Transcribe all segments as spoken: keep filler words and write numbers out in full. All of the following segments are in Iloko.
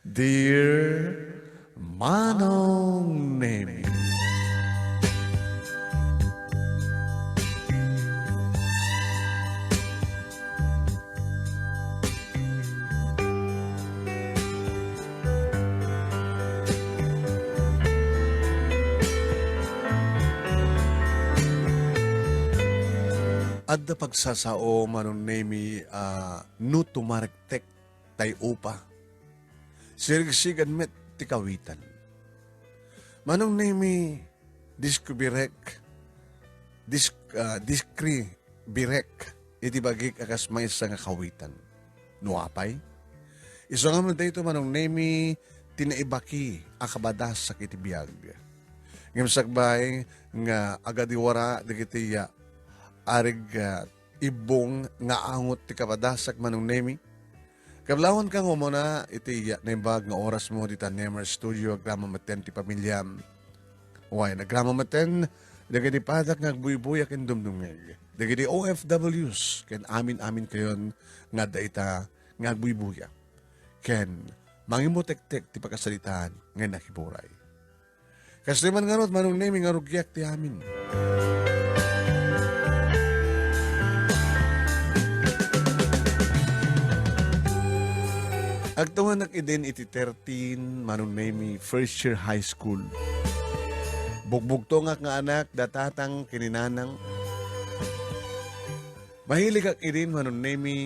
Dear Manong Nemi. Adda pagsasao, Manong Nemi, a no tumarektek tay upa. Sirigsigan met ti kawitan. Manong Nemi, diskri birek, disk-, ah, diskri birek iti bagik a kas maysa nga kawitan. No apay? Isu nga met daytoy, Manong Nemi, ti naibaki a kabadasak iti biag. Ngem sakbay nga agadiwara dagiti, ah, arig, ah, ibbong nga angot ti kabadasak, Manong Nemi. Kablawanka nga umuna iti naimbag nga orasmo dita Nemer Studio, agraman metten ti pamiliam. Wen, agraman metten dagiti padak nga agbuybuya ken dumdumngeg, dagiti O F Ws ken amin-aminkayon nga adda ita nga agbuybuya ken mangimutektek ti pakasaritaan nga nakiburay. Kastoy man ngarud, Manong Nemi, nga rugiak ti amin. Agtuganak idin iti thirteen, Manong Nemi, first year high school. Bugbugtongak nga anak da tatang ken ni nanang. Mahiligak idin, Manong Nemi,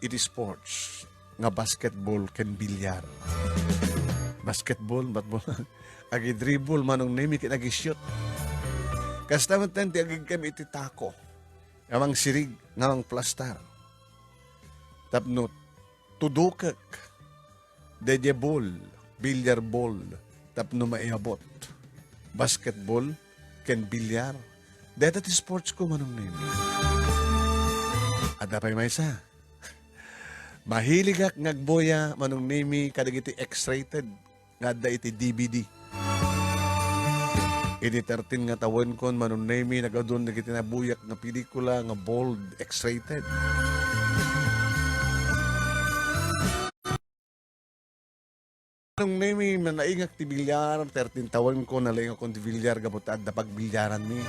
iti sports nga basketball ken bilyar. Basketball, bat-, agidribble, Manong Nemi, ken agishoot. Kasta met ti agigkem iti tako, nga mangsirig, nga mangplastar. Tapno tudokek daydiay ball, billiard ball, tapno maiabot. Basketball ken bilyar. Dayta ti sports ko, Manong Nemi. Adda pay maysa. Mahiligak nga agbuya, Manong Nemi, kadagiti X-rated nga adda iti D V D. Idi thirteen nga tawenkon, Manong Nemi, nagadun dagiti nabuyak nga pelikula nga bold, X-rated. Manong Nemi, nalaingak ti bilyar, thirteen tawenko, nalaingakon ti bilyar gapu ta adda pagbilyaranmi.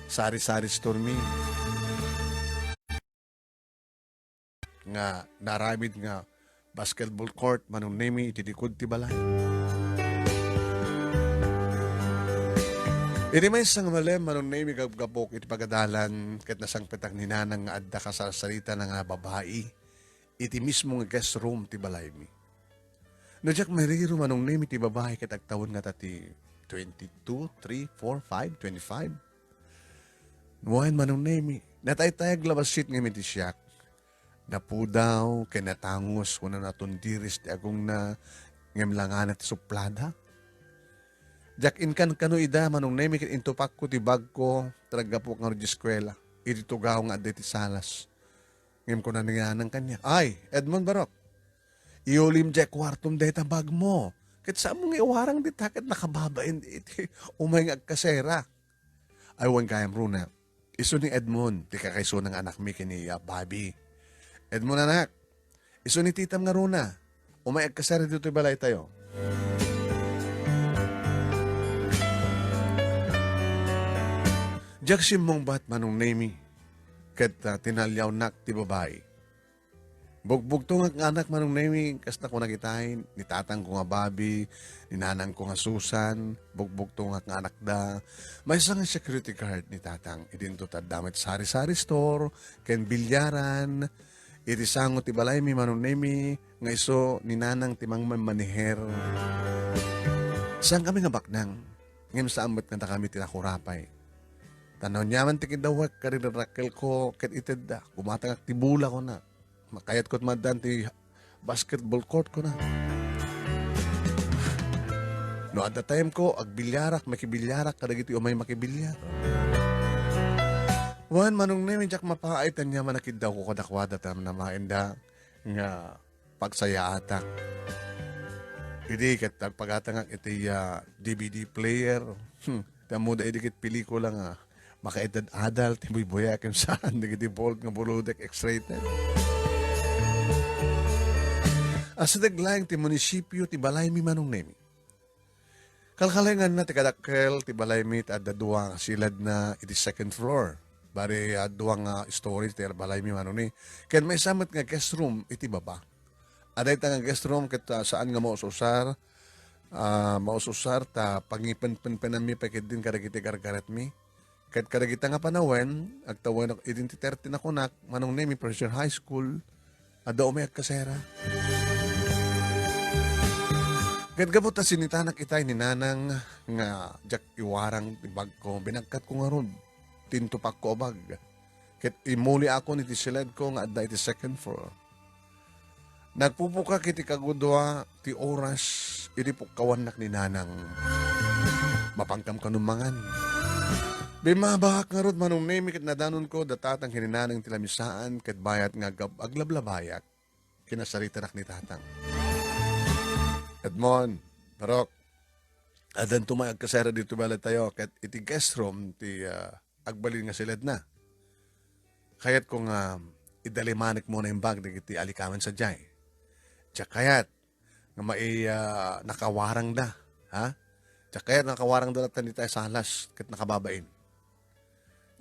Sari-sari store mi. Nga naaramid nga basketball court, Manong Nemi, iti likod ti balay. Iti maysa nga malem, Manong Nemi, gapgapok iti pagadalan, ket nasangpetak ni Nanang nga adda kasarsaritana nga babai iti mismo nga guest room ti balaymi. No diak mairiro, Manong Nemi, ti babai ket agtawen ngata ti twenty-two, three, four, five, twenty-five. Wen, Manong Nemi, nataytayag la bassit nga iti siak. Napudaw ken natangus wenno natundiris ti agongna ngem langana ti suplada. Diak inkankano ida, Manong Nemi, ket intupakko ti bagko, ta naggapuak ngarud iti eskuela, iti tugaw nga adda iti salas. Ngem kuna ni Nanang kaniak, "Ay, Edmond Barok, iulim diay kuartom dayta bagmo. Ket saanmo nga iwarang dita ket nakababain iti umay nga agkasera." Ay, wen gayam, Runa. Isu ni Edmond, ti kakaisuna nga anakmi ken ni, ah, Bobby. "Edmond, anak, isu ni titam nga Runa. Umay agkasera ditoy balaytayo." Diak simmungbat, Manong Nemi, ket, ah, tinaliawnak ti babai. Bugbugtongak nga anak, Manong Nemi, kasta kunak itay, ni tatangko nga Bobby, ni nanangko nga Susan, bugbugtongak nga anakda. Maysa nga security guard ni tatang, idinto ta adda met sari-sari store, ken bilyaran, iti sango ti balaymi, Manong Nemi, nga isu ni nanang ti mangmamaniher. Saan kami nga baknang, ngem saan met nga dakami ti nakurapay. Ta no aniaman ti kiddawek, kadi rakkelko, ket itedda, gumatangak ti bola, kuna. Makayatko ti maaddan ti basketball court, kuna. No adda time ko, agbilyarak, makibilyarak kadagiti umay makibilyar. Wen, Manong Nemi, diak mapaay ta aniaman a kiddawko kadakuada ta namaenda nga pagsayaatak. Idi ket agpagatangak iti, ah, D V D player. Hmm. Ti ammoda idi ket pelikula nga makaedad-adal ti buybuyakem saan dagiti bold nga bulodek, X-rated. Asideg laeng ti munisipio ti balaymi, Manong Nemi. Kalkalenganna ti kadakkel ti balaymi ti adda dua nga siledna iti second floor. Bali, ah, dua nga story ti balaymi, Manong Nemi. Ken maysa met nga guest room iti baba. Adda ita nga guest room ket, ah, saan nga maus-usar, ah, maus-usar ta pangipenpenpenanmi pay ketdin kadagiti gargaretmi. Ket kadagita nga panawen, agtawennak idin ti thirty nakunak, Manong Nemi, first year high school, adda umay agkasera. Ket gapu ta sinitanak itay ni Nanang nga diak iwarang ti bagko, binagkatko ngarud ti intupakko a bag. Ket immuli akon iti siledko nga adda iti second floor. Nagpupukak iti kagudua ti oras idi pukkawannak ni Nanang. Mapankam kanon mangan. Bimmabak ngarud, Manong Nemi, ket nadanonko da Tatang ken ni Nanang ti lamisaan ket bayat nga agab-, aglablabayak. Kinasaritanak ni Tatang. Edmond, Barok, addanto may agkasera ditoy balay tayo ket iti guest room ti, ah, agbalin nga siledna. Kayatko nga idalimanek muna imbag dagiti alikamen sadiay. Diak kayat nga mai-, ah, nakawarangda, ha? Diak kayat nakawarangda latta dita salas ket nakababain.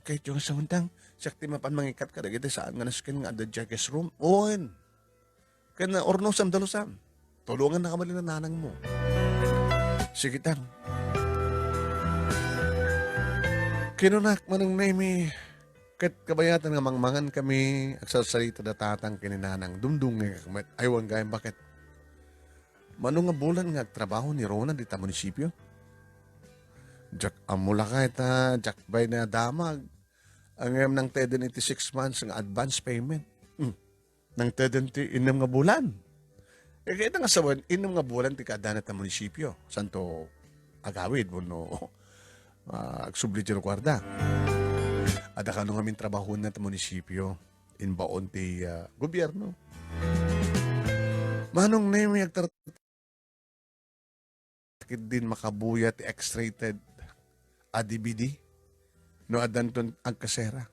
Kayatyo nga sawentang, siak ti mapan mangikat kadagiti saan nga nasken nga adda diay guest room. Wen. Ken, ah, urnosam, dalusam. Tulongannaka balin a nanangmo. Sige, tang. Kinunak, Manong Nemi, ket kabayatan nga mangmangan kami, agsarsarita da Tatang ken ni Nanang, dumdumngegak met. Ay, wen gayam, baket? Mano nga bulan nga agtrabaho ni Rona dita munisipio? Diak ammo lakay ta, diak pay nadamag. Ngem nangteden iti six months nga advance payment. Hmm. Nangteden ti innem nga bulan. Eh, kayat nga sawen, innem nga bulan ti kaadana ta munisipio. Santo agawid, wenno, ah, agsubli ti rukuarda. Adda kano ngamin trabahoenna ta munisipio. Imbaon ti, ah, gobierno. Manong Nemi, agtar- Ket din makabuya ti X-rated a D V D no addanton agkasera.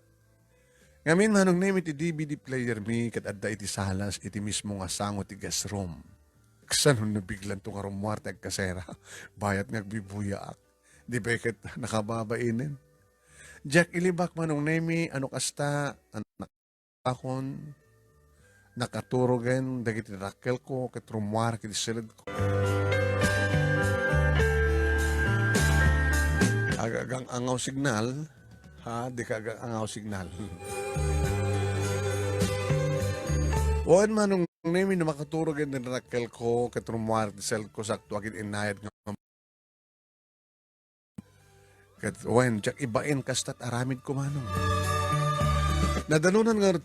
Ngamin, Manong Nemi, ti D V D player mi ket adda iti salas iti mismo nga sango ti guest room. Kasano no biglanto nga rummuar ti agkasera? Bayat nga agbibuyaak. Di pay ket nakababainen. Diak ilibak, Manong Nemi, ano kasta, anak. Akon, nakaturogen dagiti dakkelko ket rummuar iti siledko. Agagang-angaw signal, ha? Di ka agang-angaw signal. Wen, Manong Nemi, no makaturogen dagiti dakkelko ket rummuar iti siledko, sakto agid inayad nga Ket wen, diak ibain kasta't aramidko, Manong. Nadanonan nga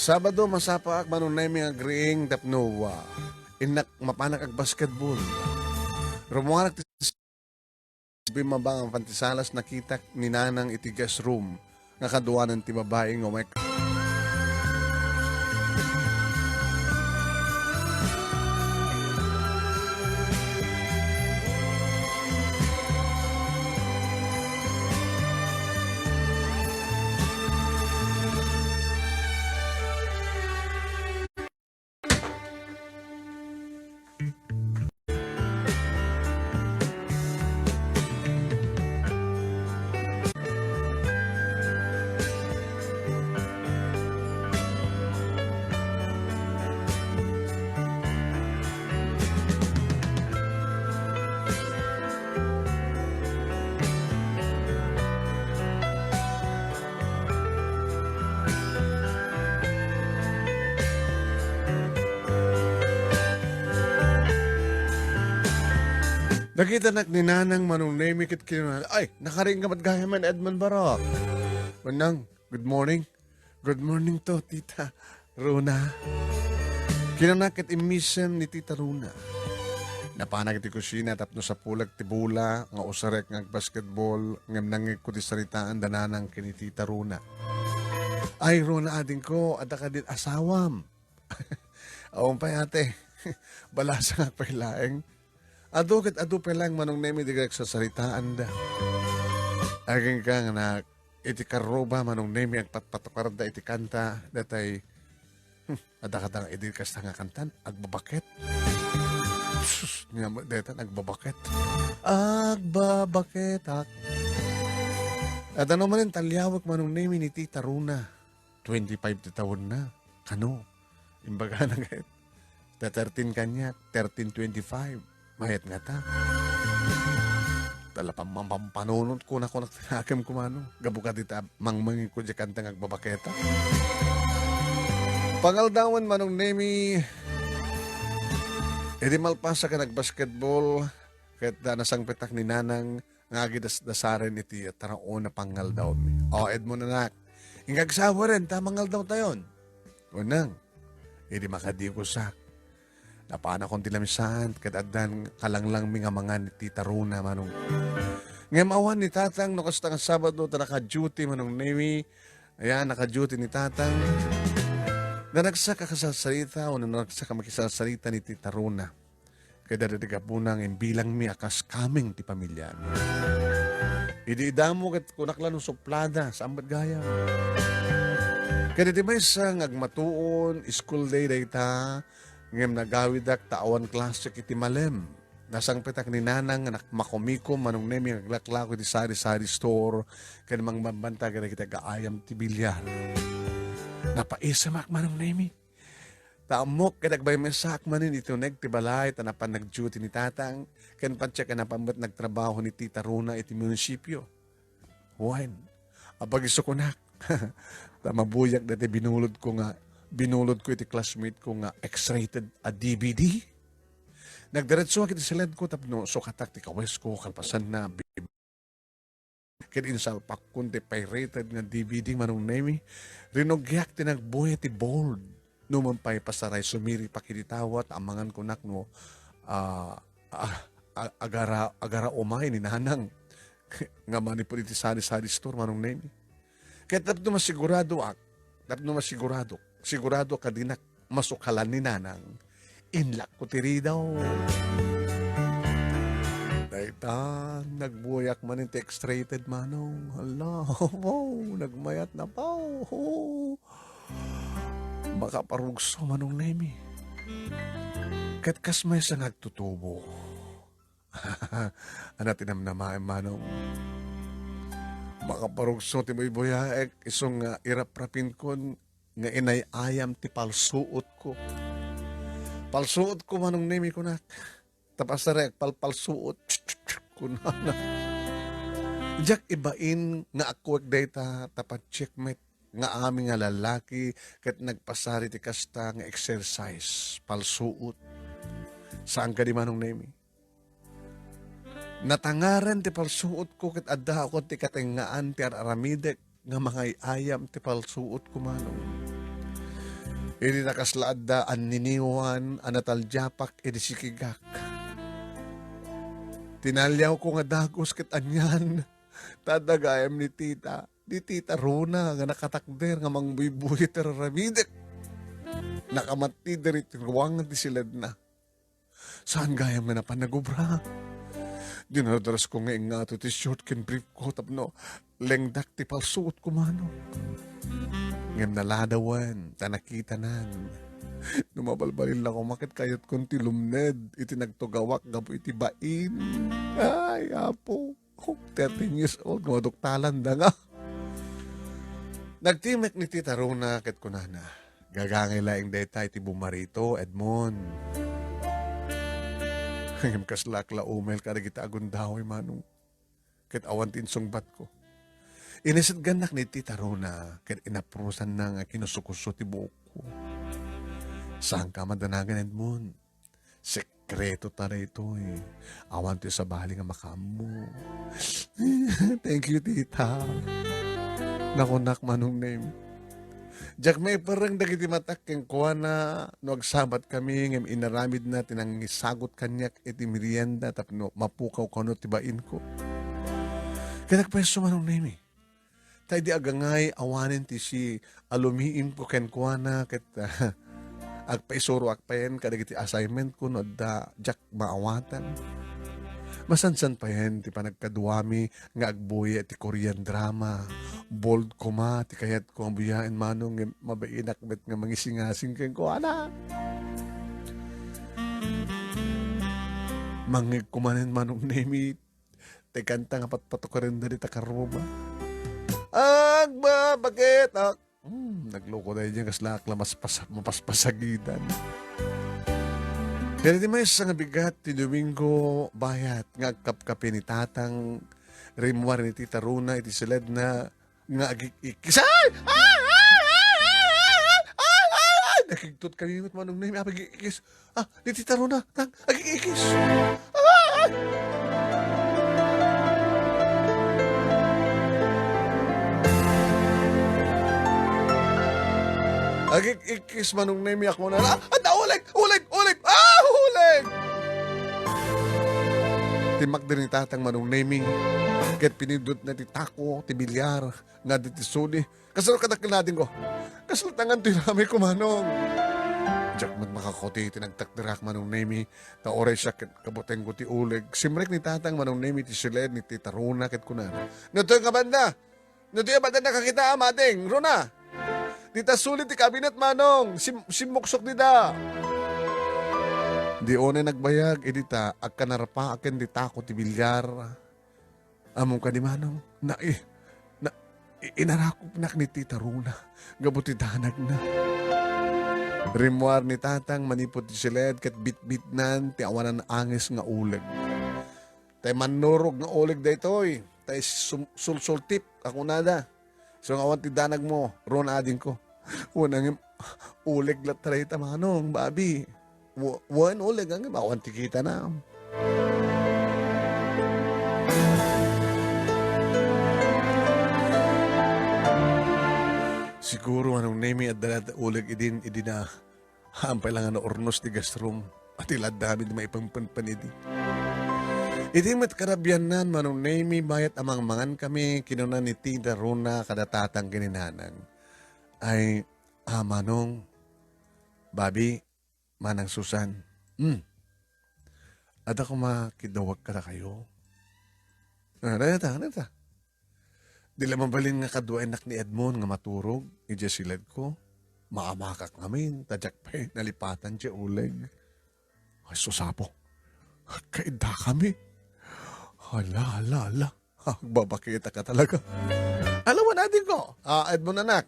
Sabado, masapaak, Manong Nemi, nga agriing tapno, ah, innak mapanak agbasketball. Rummuarak ti Bimmaba nga pantisalas, nakitak ni Nanang iti guest room nga kaduanan ti babai nga umay. Nakitanak ni Nanang Manong Nemi ket kinuna, "Ay, nakariing ka met gayamen, Edmond Barok." Manang, "Good morning." "Good morning to, Tita Rona." Kinuna ket immisem ni Tita Rona. Napanak iti kusina tapno sapulek ti bola nga usarek nga agbasketball, ngem nangngegko ti saritaan da Nanang ken ni Tita Rona. "Ay, Rona, adingko, adda kadin asawam?" "Awan pay, ate. Balasangak pay laeng." Adu ket adu pay laeng Manong Nemi dagiti agsasaritaanda. Agingga nga na, iti karruba Manong Nemi agpatpatukarda iti kanta, datay, hmm, adda kadagiti kasta nga kantan, agbabaket. Sus, nga mo, daytan, agbabaket. Agbabaketak. Adda no manen taliawek Manong Nemi ni Tita Runa. Twenty-five ti tawenna. Kano? Imbagana ket, ta thirteen kaniak, thirteen twenty-five. Mayat ngata. Talapammampanunot ko na kunak tinakem kumano. Gapu kadita mangmangin ko di kanta nga agbabaketa. Pangaldawan Manong Nemi. Idi malpasak nga nagbasketball, ket da nasangpetak ni Nanang nga agidasdasaren iti taraon a pangaldawmi. O, Edmond anak, ingkagsawen ta mangaldawtayon. Unang, idi makadigusak, napanakon ti lamisaan, ket addan kalanglangmi nga mangan iti taruna, Manong. Ngem awan ni Tatang, no kasta nga Sabado, ta naka-duty, Manong Nemi. Ayan, naka-duty ni Tatang. Nanagsak a kasasarita, o nanagsak a makisasarita ni Tita Runa. Ket adda ti gapuna nga imbilangmi a kas kameng ti pamiliami. Idi idamo ket kunak la no suplada, saan met gayam. Ket iti maysa nga agmatuon, school day dayta, ngem nagawidak ta awan klase iti malem. Nasangpetak ni Nanang nga nak-, makumikom Manong Nemi nga aglaklako iti sari-sari store ken mangbambantag dagiti agaayam ti bilyar. Napaisemak Manong Nemi. Ta ammok ket agbaymaysaak manen iti uneg ti balay ta napan nag-duty ni Tatang, ken patse ken napan met nagtrabaho ni Tita Runa iti munisipio. Wen, apag-isu kunak. Ta mabuyak daytoy binulodko nga, binulodko iti classmate ko nga X-rated a D V D. Nagdiretsuak iti siledko tapno sukatak ti kawesko, kalpasanna, ket insalpakkon ti pirated nga D V D Manong Nemi. Rinugiak ti nagbuya ti board. Numan pay pasaray sumiripak iti tawat, amangan kunak no, ah, ah, ah, agara-, agara umay ni Nanang nga manipud iti sari-sari store Manong Nemi. Ket tapno masiguradoak, tapno masigurado, sigurado ka dinak masukalan ni Nanang, inlakko ti ridaw. Dayta, nagbuyak manen ti X-rated Manong. Hala, wow, nagmayat na, paw. Makaparugso Manong Nemi. Ket kas maysa nga agtutubo. Ania ti namnamaem, Manong? Makaparugso ti buybuyaek, isu nga iraprapinkon nga inay-ayam ti palsuotko. Palsuotko, Manong Nemi, kunak. Ta pasaray agpalpalsuot, kunana. Diak ibain nga akuek dayta, ta patse met nga amin nga lallaki ket nagpasar iti kasta nga exercise, palsuot. Saan kadi, Manong Nemi? Natangaren ti palsuotko ket addaakon ti katengngaan ti ar-aramidek nga mangay-ayam ti palsuotko, Manong. Idi nakasla adda anniniwan a nataldiapak idi sikigak. Tinaliawko nga dagus ket anian, ta adda gayam ni tita, ni Tita Rona nga nakatakder nga mangbuybuy ti ar-aramidek. Nakamattider iti ruangan ti siledna. Saan gayam nga napan nagubra? Dinardaras ko nga ingngato ti short ken brief ko tapno lengdak ti palsuotko, Manong. Ngem naladawen ta nakitanan. No mabalbalin la koma ket kayatkon ti lumned iti nagtugawak gapu iti bain. Ay, Apo. Oh, thirteen years old, nga maduktalan da nga. Nagtimek ni Tita Rona ket kunana, "Gagangay laeng dayta iti bumarito, Edmond." Ngem kasla ak la umay kadagiti agundaway, Manong. Ket awan ti insungbatko. Inisetgannak ni Tita Rona ket inapusanna nga kinusukuso ti buokko. Saanka madanagan, Edmond. Sekreto ta daytoy. Awan ti sabali nga makaammo. Thank you, tita. Nakunak, Manong Nemi. Diak maipareng dagiti matak kenkuana no agsabat kami ngem inaramidna ti nangisagut kaniak iti merienda tapno mapukaw kano ti bainko. Ket agpayso, Manong Nemi. Ta idi agangay, awanen ti si alumiimko kenkuana ket, ah, agpaisuroak payen kadagiti assignmentko no adda diak maawatan. Masansan payen ti panagkaduami nga agbuya iti Korean drama. Bold koma ti kayatko nga buyaen, Manong, ngem mabainak met nga mangisingasing kenkuana. Mangngegko manen, Manong Nemi, ti kanta nga patpatukarenda dita karruma. Agbabakit ak-, hmm, nagloko daydiay kasla ak la maspas-, mapaspasagidan. Ket iti maysa nga bigat ti Domingo bayat nga agkapkapi ni Tatang, rimmuar ni Tita Rona iti siledna nga agik-ikkis. Ay! Ay! Ay! Ay! Ay! Ay! Ay! Ay! Ay! Nakigtot kami met, Manong Nemi, apay agik-ikkis. Ah, ni Tita Rona, nang agik-ikkis. Ah! Agik-ikkis, Manong Nemi, ako na. Ah, ah, uleg! Uleg! Uleg! Ah, uleg! Timmakder ni Tatang, Manong Nemi, ket pinindutna ti tako ti bilyar nga adda iti suli. Kasano kadakkel nadingko? Kasla tangan ti ramay ko, Manong. Diak met makakuti ti nagtakderak, Manong Nemi, ta uray siak ket kabutengko ti uleg. Simrek ni Tatang, Manong Nemi, ti siled ni Tita Rona ket kunana, "No toy nga banda? No toy nga banda nakakitaam, Ading Rona? Dita suli ti kabinet, Manong. Sim-, simmuksok dida." Di unay nagbayag, idi ta agkanarpaaken ti tako ti bilyar. Ammom kadi, Manong, na, i-, na, i-, inarakupnak ni Tita Rona gapu ti danagna. Rimmuar ni Tatang manipud ti siled ket bitbitnan ti awanan angis nga uleg. Tay mannurog nga uleg daytoy, tay sum-, sulsultip a kunada. So, nga awan ti danagmo, Rona, adingko. Wen, ngem, uleg latta dayta, Manong, babi. Wa-, wen, uleg, ngem awan ti kitana. Siguro, Manong Nemi, adda latta uleg idin, idi na Haanpay la nga naurnos ti gasrom, a ti la adda amin ti maipengpenpen idi. Idi met karabiannan, Manong Nemi, bayat a mangmangan kami, kinuna ni Tita Rona kada Tatang ken ni Nanang. Ay, ah, Manong, Babi, Manang Susan, hmm, adda koma kidawag kadakayo? Ah, dayta, dayta. Di la mabalin nga kaduaennak ni Edmond nga maturog idiay siledko. Maamakak ngamin, ta diak pay nalipatan diay uleg. Ay, sus, Apo. Agkaiddakami. Hala, hala, hala. Agbabakitaka talaga. Ala, wen, adingko. Ah, Edmond, anak.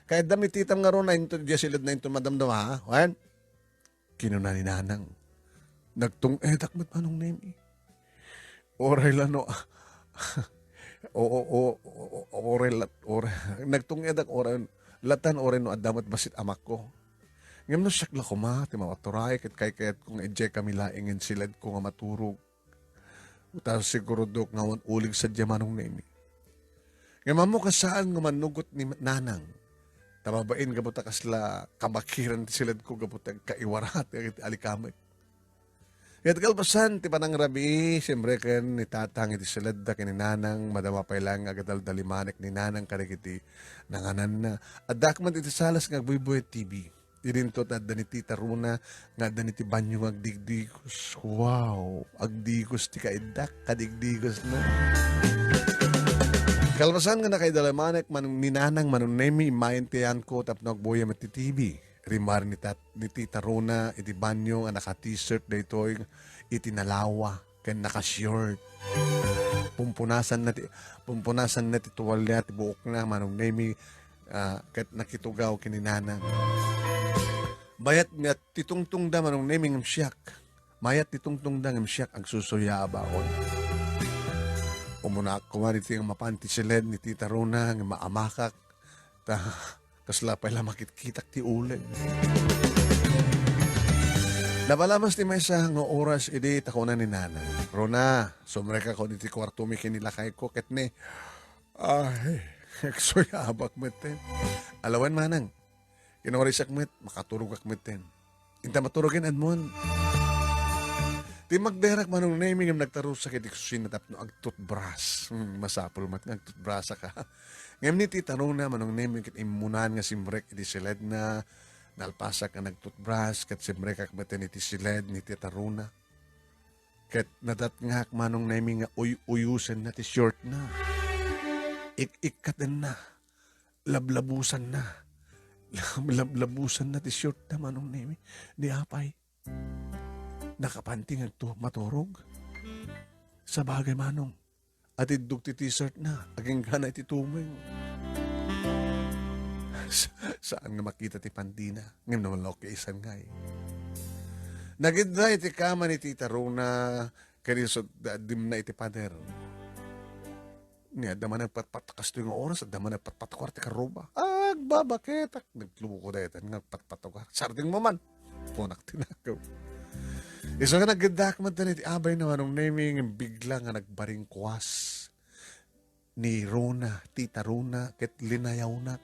Kaiddam ni titam nga Rona into diay siledna into madamdama, ha? Wen? Kinuna ni Nanang. Nagtung-edak met, Manong Nemi. Uray la no, o, o, o, o, uray lat-, uray, nagtung-edak uray, latan uray no adda met bassit amakko. Ngem no siak la koma ti mapaturay ket kaykayatko nga idiay kami laengen siledko nga maturog. Ta sigurodok nga awan uleg sadiay, Manong Nemi. Ngem ammo kasaan nga mannugot ni Nanang. Ta babain gapu ta kasla kabakiran ti siledko gapu ta agkaiwarat dagiti alikamek. Ket kalpasan ti panangrabii, siyempre, ken ni Tatang iti siledda ken ni Nanang, madama pay laeng nga agadaldalimanek ni Nanang kadagiti nangananna. Addaak met iti salas nga agbuybuy T V. Idinto ta adda ni Tita Rona nga adda iti banio nga agdigdigos. Wow! Agdigos ti kaiddak, kadigdigosna. Kalpasan nga nakaidalamanek, Manong, ni Nanang, Manong Nemi, immayen ti ayanko tapno agbuyam iti T V. Rimmuar ni tat-, ni Tita Rona iti banio nga naka-t-shirt daytoy iti nalawa ken naka-short. Pumpunasanna ti, pumpunasanna ti tuwalya ti buokna, Manong Nemi, ah, ket nakitugaw ken ni Nanang. Mayat nga ti tungtongda, Manong Nemi, ngem siak. Mayat ti tungtongda ngem siak agsusuya a baon. Umunaak koma iti nga mapan ti siled ni Tita Rona nga maamakak. Ta, kasla pay la makitkitak ti uleg. Napalabas ti maysa nga oras idi ta kuna ni Nanang, "Rona, sumrekak iti kuartomi ken ni lakayko ket ni," ay, agsuyabak metten. Ala wen, Manang. Kinurisak met, makaturogak metten. Inta maturogen, Edmond. Timmakderak, Manong Nemi, ngem nagtarusak iti kusina tapno agtutbras. Hmm, masapul met nga agtutbrasaka. Ngem ni Tita Rona, Manong Nemi, ket immunan nga simrek iti siledna, nalpasak nga nagtutbras, ket simrekak metten iti siled ni Tita Rona. Ket nadatngak, Manong Nemi, nga uy-uyosenna ti shortna. Ik-ikkatenna. Lablabusanna. Lab-, lablabusanna ti shortna, Manong Nemi. Ni apay, nakapanti nga agtu-, maturog. Sabagay, Manong. Atiddog ti t-shirtna, aginggana iti tumeng. Sa-, saan nga makita ti pantina? Ngem no, okay, isan ngay. Nagidda iti kama ni Tita Rona, ken isu-, da-, dimna iti pader. Ni adda man nagpatpat kastoy nga oras, adda man nagpatpat ko ti karruba. Agbabaketak, nagluko daytan nga patpat ko. Sarding mo man. Punak tinakaw. Isu nga nagiddak man tayo iti abay na Manong Nemi, nga bigla nga nagbaringkuas ni Rona, Tita Rona, ket linayawnak.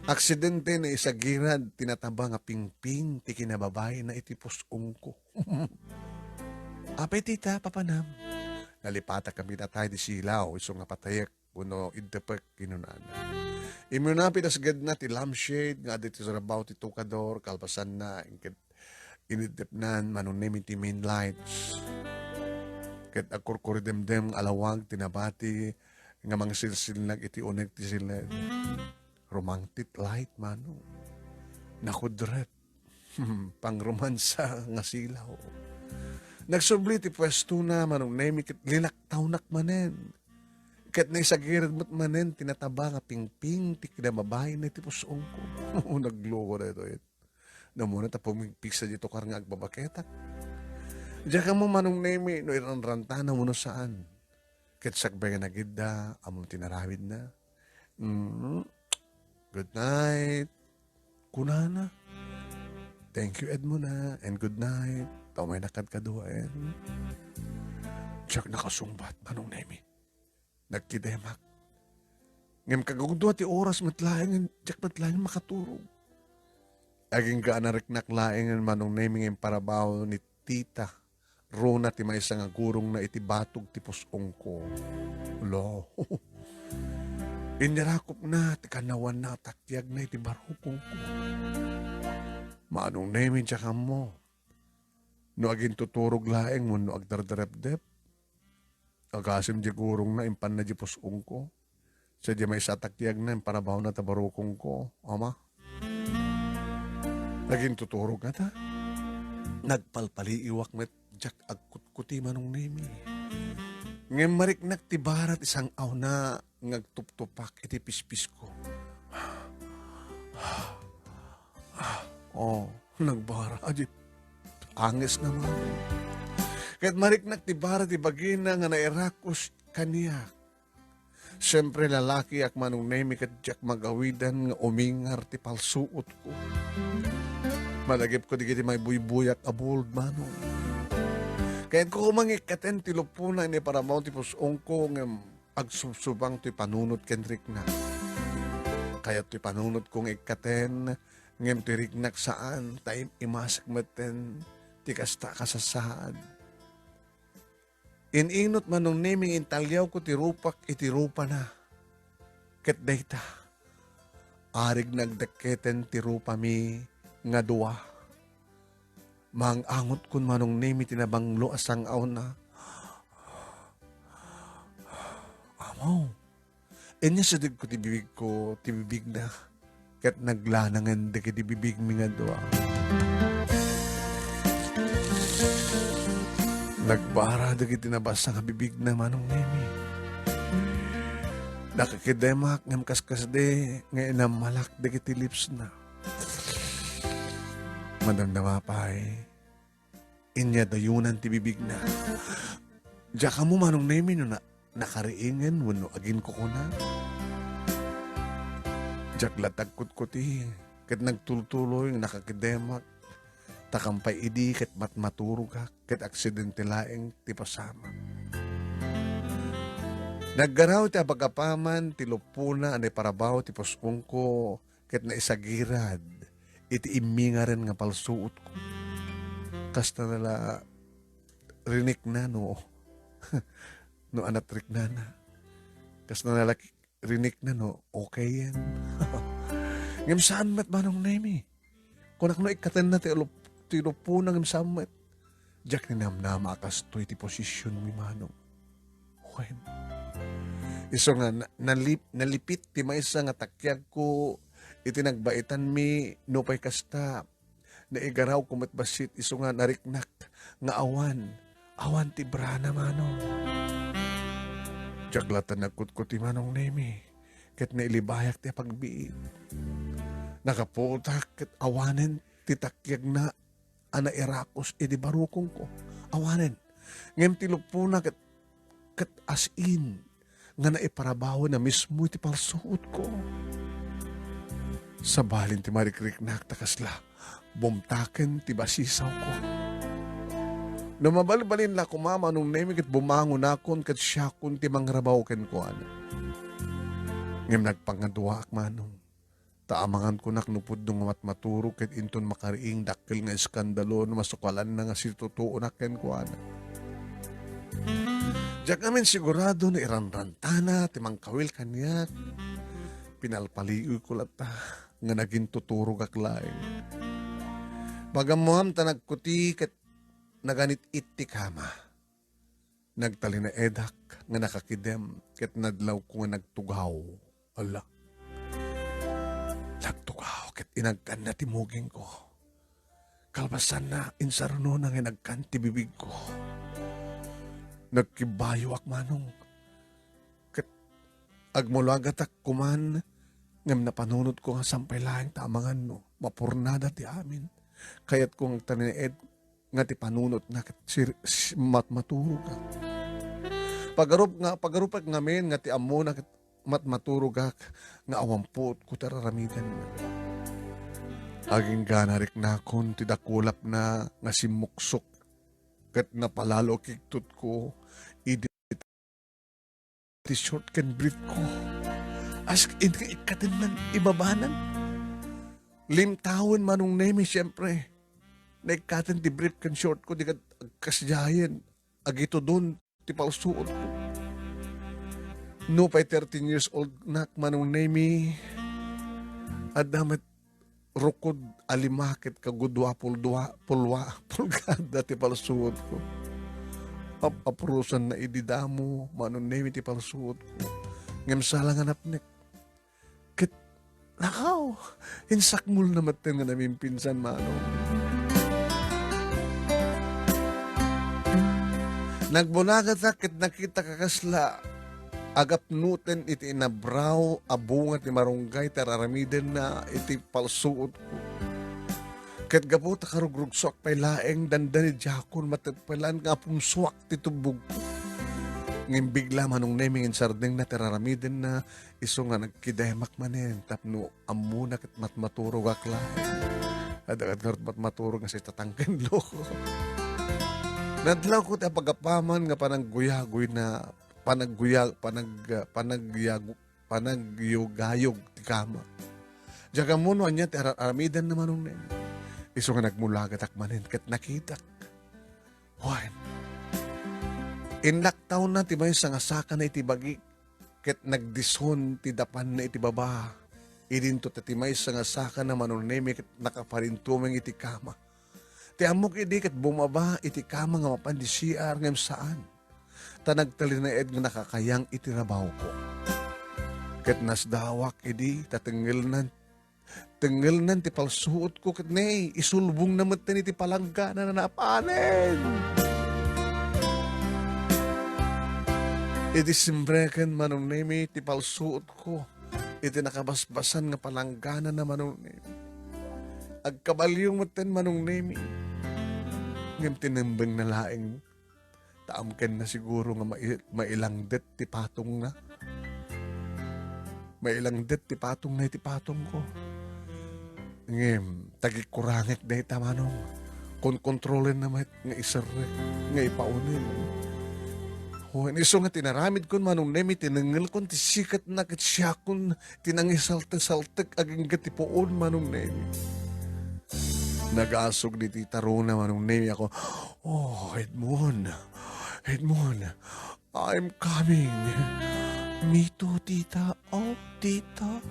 Aksidente na isagirad, tinataba nga pingping ti kinababaina iti pus-ongko. Apay, Tita, papanam? Nalipatak kami natay di silaw, isu nga patayek, wenno iddepek, kinunana. Immunapit asgedna ti lampshade nga adda iti sarabaw ti tukador, kalpasanna, inket iniddepnan, Manong Nemi, ti main lights. Ket agkurkuridemdem nga alawag ti nabati nga mangsilsilnag iti uneg ti siled. Romantic light, Manong. Nakudret. Pangromansa nga silaw. Nagsubli ti puestona, Manong Nemi, ket linaktawnak manen. Ket naisagired met manen ti nataba nga pingping ti kinababaina iti pus-ongko. Nagluko daytoy. Namuna ta pumigpigsa di tukar nga agbabaketak. Diak ammo, Manong Nemi, no iranrantana wenno saan. Ket sakbay nga nagidda, ammom ti narawidna. Mm. "Good night," kunana. "Thank you, Edmona, and good night." Ta umayna kadkaduaen. Diak nakasungbat, Manong Nemi. Nagkidemak. Ngem kagudua ti oras met laeng, diak met laeng makaturog. Agingga a nariknak laeng, Manong Nemi, nga imparabaw ni Tita Rona ti maysa nga gurongna iti batog ti pus-ongko. Lo. Inyarakopna ti kanawanna a takyagna iti barukongko. Manong Nemi, diak ammo no agintuturog laeng wenno agdardarepdep. Agasem di gurongna, impanna di pus-ongko. Sadiay maysa a takyagna, imparabawna ta barukongko, ama. Nagintuturog ngata. Nagpalpaliiwak met diak agkutkuti, Manong Nemi. Ngem mariknak ti bara ti sang-awna nga agtuptupak iti pispisko. Oh, nagbara di anges naman. Ket mariknak ti bara ti bagina nga nairakos kaniak. Siempre, lalakiak, Manong Nemi, ket diak magawidan nga umingar ti palsuotko. Malagipko dagiti maibuybuyak a bold, Manong. Kayatko koma nga ikkaten ti lupona nga iparabaw ti pus-ongko, ngem agsubsubang toy panunot ken riknak. Kayat toy panunotko nga ikkaten, ngem toy riknak saan, ta im-imasek metten ti kasta a kasasaad. In-inut, Manong Nemi, nga intaliawko ti rupak iti rupana. Ket dayta, arig nagdekketen ti rupami nga dua. Maang-angotkon, Manong Nemi, ti nabanglo a sang-awna. Amaw. Inya sidegko ti bibigko, ti bibigna, ket naglanangen dagiti bibigmi nga dua. Nagbara dagiti nabasa nga bibigna, Manong Nemi. Nakakidemak ngem kaskasdi nga inammalak dagiti lipsna. Madamdama pay, inya dayunan ti bibigna. Diak ammo, Manong Nemi, no na-, nakariingen wenno aginkukuna. Diak latta agkutkuti, ket nagtultuloy nga nakakidemak, ta kampay idi ket matmaturogak, ket aksidente laeng ti pasamak. Naggaraw ti apagapaman ti lupona a naiparabaw ti pus-ongko, ket naisagirad iti immingaren nga palsuotko. Kasta na la rinikna no, no anatriknana. Kasta na la rinikna no okayen. Ngem saan met, Manong Nemi. Kunak no ikkatenna ti lup-, ti lupona, ngem saan met. Diak ninamnama a kastoy ti posisionmi, Manong. Wen, isu nga na-, nalip-, nalipit ti maysa nga takiagko iti nagbaitanmi, nupay kasta, naigarawko met bassit isu nga nariknak nga awan, awan ti brana, Manong. Diak latta nagkutkuti, Manong Nemi, ket nailibayak ti apagbiit. Nakaputak ket awanen ti takiagna a nairakus idi barukongko. Awanen. Ngem ti lupona ket, ket as in nga naiparabawen a mismo iti palsuotko. Sabali ti marikriknak ta kasla bumtaken ti basisawko. No mabalbalin la koma, Manong Nemi, ket bumangonakon ket siakon ti mangrabaw kenkuana. Ngem nagpangaduaak, Manong. Ta amangan kunak no pudno nga matmaturog ket inton makariing dakkel nga eskandalo no masukalanna nga situtuonak kenkuana. Diak ngamin sigurado no iranrantana ti mangkawil kaniak. Pinalpaliwko latta nga nagintuturogak laeng. Magammoam ta nagkuti ket naganit-it ti kama. Nagtalinaedak nga nakakidem ket nadlawko nga nagtugaw. Ala. Nagtugaw ket inagkanna ti mugingko. Kalpasanna, insarunona nga inagkan ti bibigko. Nagkibayoak, Manong. Ket agmulagatak koman ngem napanunotko nga sampay laeng ta amangan no mapurnada ti amin. Kayatko nga agtalinaed nga ti panunotna ket sir-, s-, matmaturogak. Pagarup nga, pagarupek ngamin nga ti ammona ket matmaturogak nga awan puotko ti ar-aramidenna. Agingga nariknakon ti dakulapna nga simmuksok ket napalalo a kigtotko idi ti short ken brief ko. As in, nga ikkatennan ibabanan. Limtawen, Manong Nemi, siyempre. Naikkaten ti brief ken short ko, di kad-, agkasdiayen. Agitudon ti palsuotko. Nupay thirteen years old nak, Manong Nemi, adda met rukod a lima ket kagudua pulwa, pulwa, pulgada ti palsuotko. Ap-apurosanna idi damo, Manong Nemi, ti palsuotko. Ngem sala nga napnek. Ket, nakaw, insakmolna metten nga namimpinsan, Manong. Nagbulagatak ket nakitak a kasla agapnoten iti inabraw a bunga ti marunggay ti ar-aramidenna iti palsuotko. Ket gapu ta karugrugsoak pay laeng, dandanidiakon, mated pay laeng nga apumsuak ti tubbogko. Ngem bigla, Manong Nemi, nga insardengna ti ar-aramidenna, isu nga nagkidemak manen tapno ammona ket matmaturogak laeng. Adda ket ngarud matmaturog nga sitatangken loko. Nadlawko ti apagapaman nga panagguyagoyna, panagguya-, panag-, panagyago-, panagyugayog ti kama. Diak ammo no ania ti ar-, aramidenna, Manong Nemi. Isu nga nagmulagatak manen ket nakitak. Wen, inlaktawna ti maysa nga sakana iti bagi ket nagdison ti dapanna iti baba. Idinto ta ti maysa nga sakana, Manong Nemi, ket nakaparintumeng iti kama. Ti ammok idi ket bumaba iti kama nga mapan di C R ngem saan. Ta nagtalinaed nga nakakayang iti rabawko. Ket nasdawak idi ta tengngelnan, tengngelnan ti palsuotko ket ne, isulbongna metten iti palanggana a napanen. Idi simreken, Manong Nemi, ti palsuotko iti nakabasbasan nga palanggana, Manong Nemi. Agkabalio metten, Manong Nemi. Ngem tinembengna laeng. Ta amkenna siguro nga mai-, mailangdet ti patongna. Mailangdet ti patongna iti patongko. Ngem, tagikkurangek dayta, Manong. Konkontrolenna met nga iserrek, nga ipauneg. Wen, isu nga tinaramidkon, Manong Nemi, tinengngelkon ti siketna ket siakon ti nangisaltesaltek agingga ti puon, Manong Nemi. Nagasog ditoy tarona, Manong Nemi, ako, "Oh, Edmond, Edmond, I'm coming. Me too, tita. Oh, tita."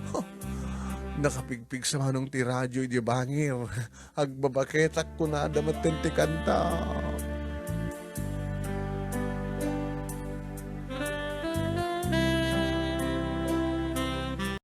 Nakapigpigsa, Manong, ti radio idi bangir. Agbabaketak kunada metten ti kanta.